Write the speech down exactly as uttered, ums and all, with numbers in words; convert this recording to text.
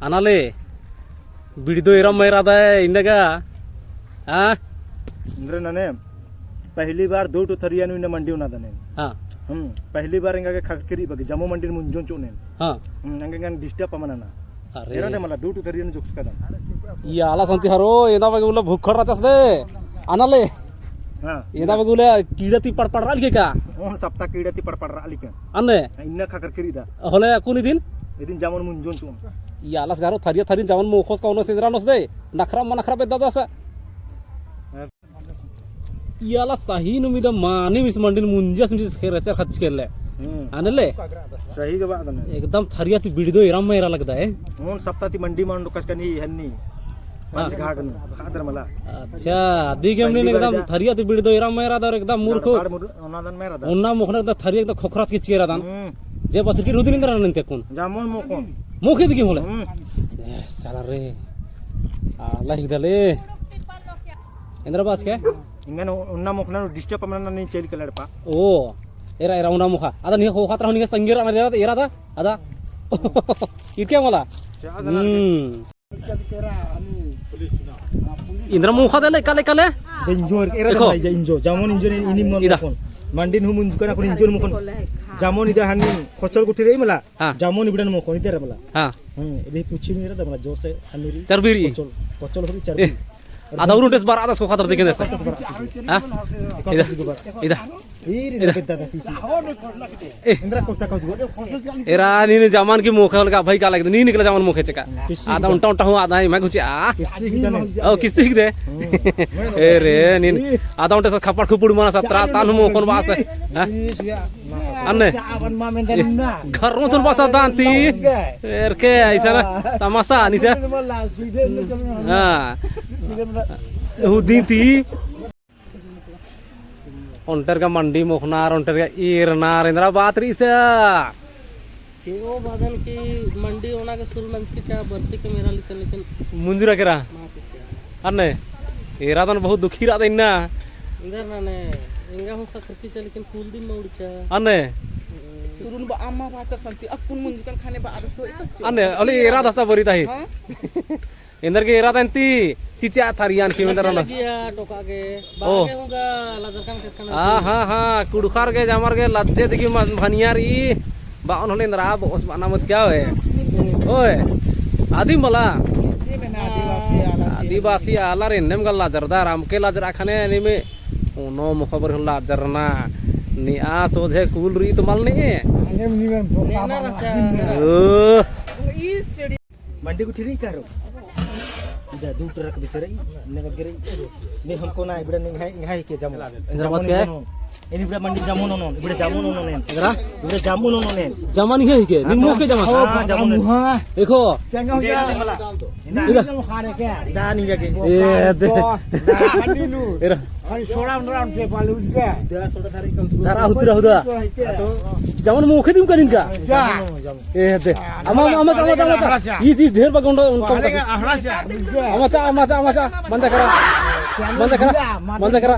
अनाले, बिड़दो एरा मेरा दय, इन्ना गा? हाँ? इन्द्र नने, पहली बार दो ठो थरिया नू इन्ना मंडी ओना दने। हाँ। हम्म, पहली बार एंगा गे खक्खरी बग्गे, जमो मंडी मुंजोन चोने। हाँ। हम्म, एंगा गे disturb अमा नना। अरे। एरा दे मला, दो ठो थरिया नू जोक्स का दन। ई आला संती हरो, एदा बग्गे उल्ला भुक्खड़ रहचस दे। अनाले। हाँ। एदा बग्गे उल्ला कीड़ा ती पड़पड़ रआ लिके का? ओन सप्ताह कीड़ा ती पड़पड़ रआ लिके। अन्ने? इन्ना खक्खरी दा। होले अक्कुन इदिन? इदिन जमोन मुंजोन चोन। ई आलस गारो थरिया थरिन जमोन मोखोस का ओनोस एन्दरा नोस दे। नखरा मा नखरा बेद्दा दस। ई आला सही नू मिदा मानिम इस मंडिन मुंजस मिस खेर चर खच केले। हम्म। अनले? सही गे बात ने। एकदम थरिया ती बिड़दो एरा मेरा लगदय। ओन सप्ताह ती मंडी मा ओंडकस कनी हन्नी। हाँ। पंच घाघ नू, खादर मला। अच्छा, अदी गे एमनी पहली बार एकदम जा। थरिया ती बिड़दो एरा मेरा दर एकदम मूर्खो। लड़पाड़ मुर-, ओना दन मेरा दर। ओना मोखना एकदम थरिया एकदम खोखराच की चेरा दन। हम्म। जे बसर की रुदिन इन्द्रा नन तेकुन। जामोन मोखोन। मोखे दिकी होले। हम्म। ए, साला रे। आला हिकदले। एन्द्रा बास के? इंगन ओना मोखना नू disturb अमा नना नी चइल के लड़पा। ओ, एरा, एरा ओना मोखा। अदा निंग्है ख़ोख़ा तरा निंग्है संगी रअनर एरा, एरा दा, अदा। इरके मला। हम्म। इन्द्रा मोखा दे ले, काले, काले। इंजोर, एरा देखो। दे इंजो, जामोन इंजो ने इनी मन इदा। मोखोन। मंडी नू मुंजकन अक्कुन इंजो मोखोन। जामोन इदा हनी, खोचल गुट्ठी रई मला। हाँ। जामोन इबड़न मोखोन, इदा रे मला। हाँ। हम्म, इदे पूछी मेरा दे मला, जोर से हनी रई। चर्बी रई। खोचल, खोचल होरी चर्बी। ए। आदा उरुन टेस बार आदा सो खातर देखें देस। हाँ? इदा, इदा। इदा। ए। एरा नीन जामोन की मोखे होले का भाई का लगदे, नीन निकला जामोन मोखे चका। आदा ओन्टा ओन्टा हूँ आदा, मैं कुछ आ। ओ, किस्सी हिकदे। ए रे, नीन आदा ओन्टे सा खपड़ खुपड़ मना सा तरा तान हूँ मोखोन बास। हाँ? अन्ने। घर रोचन बास दान ती। एरके, ऐसा ना, तमाशा, निसा। हाँ। हुदी ती। ओन्टर का मंडी मोखनार, ओन्टर का ईरनार, एन्द्रा बात रई सा। चेओ बादन की मंडी ओना के सुरु मंजकी चा बरती के मेरा लिखन, लेकिन मुंजुरा केरा। माँ के चा। अन्ने, एरा दन बहुत दुखी रअदय इन्ना। इन्दर नाने, एंगा हूँ खक्खरकी चा, लेकिन कुल दिन मौड़ चा। अन्ने। सुरुन बा अम्मा बाचा संती, अक्कुन मुंजकन खाने बा आदस तो एकस चो। अन्ने, अली एरा दसा बरी ताही। हाँ? एन्देरगे एरा दन ती चिचा थरियन की मेन्दर ना। लगिया टोका के, ओ। बागे होगा, लजरकन केतकन। हाँ, हाँ, हाँ, कुँड़ुख़र गे, जामर गे, लज्जे दिकी मस भनियार ई, बाओन होले एन्दरा, बओस बअना मत का होय। ओय, आदिम मला। आदिवासी आलर एन्नेम गा लजरदर, अमके लजरा ख़ने निमे, ओनो मोख़ा बरी होले लजरना, निआ सोझे कुल रई तो मल ने। ओ। मंडी गुट्ठी रई कारो। इदा दू ट्रक बिसे रई, ने बग्गे रई। ने हमको ना, इबड़ा ने एंग्है, एंग्है के जामो। इधर बात क्या है? इन्ने इबड़ा मंडी जामो नोनोन, इबड़ा जामो नोनोन। इधर आ? इबड़ा जामो नोनोन। जामा निंग्है के? हाँ, निंग्है के जामा? हाँ, जामो नोनोन। देखो। इदा। इदा निंग्है के। ए, दे। इदा। अरे सोडा उंडरा उंटे पालू उंटे। दे सोडा धारी कम। धारा हुतरा हुदा। तो जामन मोखे दिम कनिन का? जा। ए दे। अमा, अमा, अमा, अमा, अमा। इस, इस ढेर बगोंडो उनको। अहड़ा चा। अमा चा, अमा चा, अमा चा। मंजा करा। मंजा करा। मंजा करा।